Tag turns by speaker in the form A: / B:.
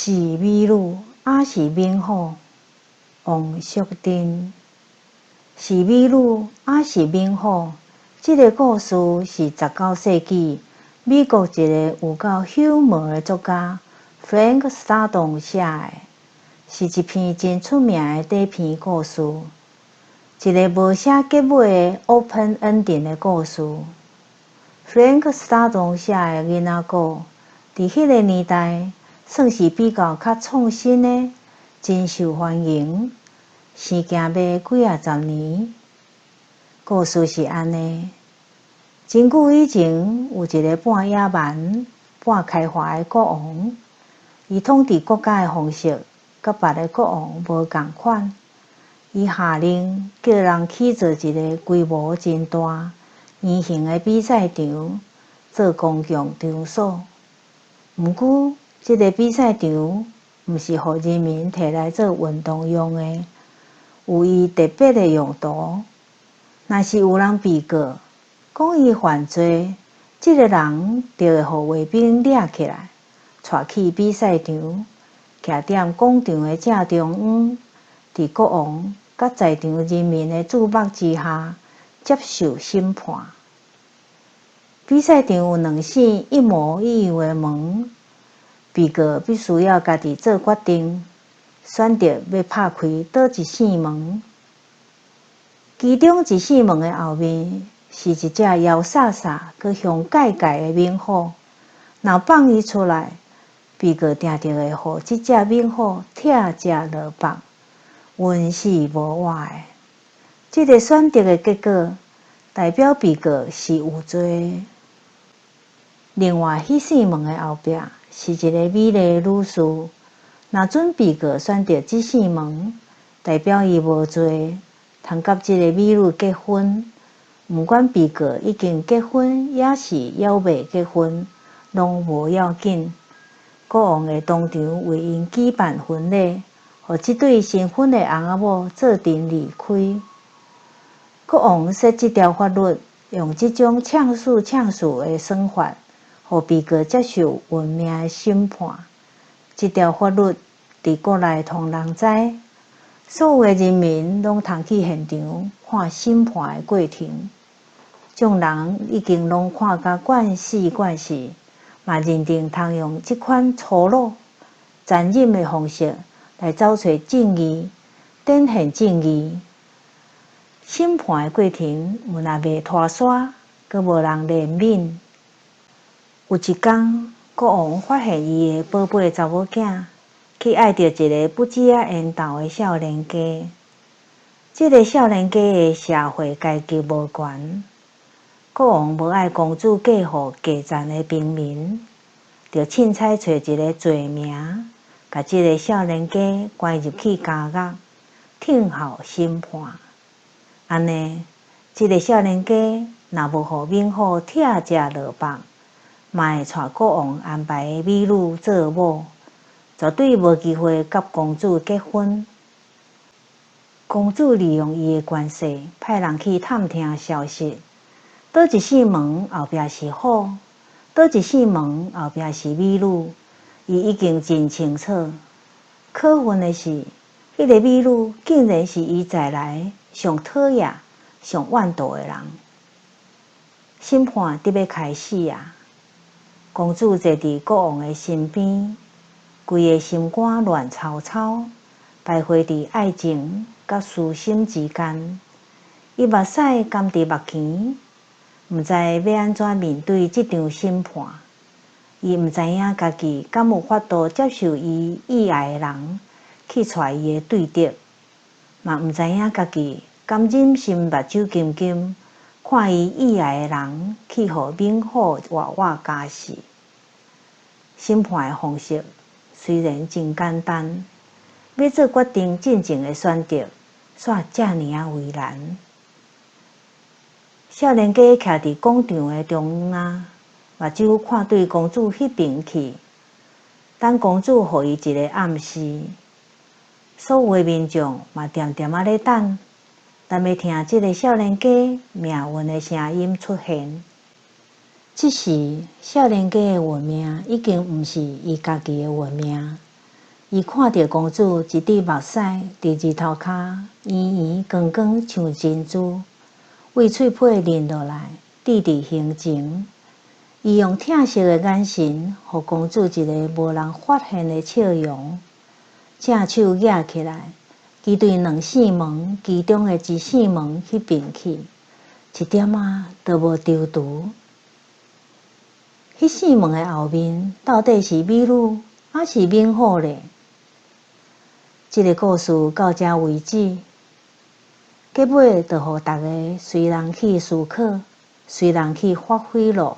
A: 是美女抑是猛虎？王淑珍。是美女抑是猛虎？這个故事是19世紀美國一个有夠幽默的作家 Frank Stallone 寫的，是一篇真出名的短篇故事，一个無啥結尾的 open ending 的故事。Frank Stallone 寫的囡仔故，佇彼个年代算是比較較創新的，真受歡迎。生行欲幾仔十年。故事是按呢：真久以前，有一个半野蠻、半開化的國王，伊統治國家的方式佮別个國王無仝款。伊下令叫人起造一个規模真大、圓形的比賽場，做公共場所。毋過，這个比賽場毋是予人民提來做運動用的，有伊特別的用途。若是有人被告，講伊犯罪，這个人就會予衛兵掠起來，帶去比賽場，徛佇廣場的正中央，佇國王佮在場人民的注目之下，接受審判。比賽場有兩扇一模一樣的門，被告必須要家己做決定，選擇欲拍開佗一扇門。其中一扇門的後面是一隻枵颯颯、閣凶蓋蓋的猛虎。若放伊出來，被告定定會予這隻猛虎拆食落腹，瘟死無活的。這个選擇的結果，代表被告是有罪的。另外，彼扇門的後壁是一个美麗的女士。若准被告選擇這扇門，代表伊無罪，通佮這个美女結婚。毋管被告已經結婚，抑是猶未結婚，攏無要緊。國王會當場為𪜶舉辦婚禮，予這對新婚的翁仔某做陣離開。國王設這條法律，用這種嗆死嗆死的算法，予被告接受運命的審判。這條法律佇國內通人知，所有的人民攏通去現場看審判的過程。眾人已經攏看甲慣死慣勢，嘛認定通用這款粗魯、殘忍的方式來找揣正義、展現正義。審判的過程毋但袂拖沙，閣無人憐憫。有一工，國王發現伊的寶貝查某囝去愛著一个不知影緣投的少年家。這个少年家的社會階級無懸，國王無愛公主嫁予低層的平民，就凊彩揣一个罪名，共這个少年家關入去監獄，聽候審判。按呢，這个少年家若無予猛虎拆食落腹，嘛會娶國王安排的美女做某，絕對無機會佮公主結婚。公主利用伊的權勢，派人去探聽消息。佗一扇門後壁是虎，佗一扇門後壁是美女，伊已經真清楚。可恨的是，彼个美女竟然是伊在來上討厭、上怨妒的人。審判得欲開始啊！公主坐佇國王的身邊，規个心肝亂糟糟，徘徊佇愛情佮私心之間。伊目屎乾佇目墘，毋知欲按怎面對這場審判。伊毋知影家己敢有法度接受伊意愛的人去娶伊的對敵，嘛毋知影家己敢忍心目睭金金看伊意愛的人去予猛虎活活咬死。審判的方式雖然真簡單，欲做決定進前的選擇，煞遮爾仔為難。少年家徛佇廣場的中央，目睭看對公主彼爿去，等公主予伊一个暗示。所有的民眾嘛恬恬仔咧等，等欲聽這个少年家命運的聲音出現。這時，少年家的運命已經毋是伊家己的運命。伊看著公主一滴目屎佇日頭跤圓圓光光像珍珠，對喙皮淋落來，滴佇胸前。伊用疼惜的眼神，予公主一个無人發現的笑容。正手舉起來，伊對兩扇門其中的一扇門彼爿去，一點仔都無躊躇。彼扇門的後面到底是美女，抑是猛虎咧？這个故事到這為止，結尾就予逐家隨人去思考，隨人去發揮囉。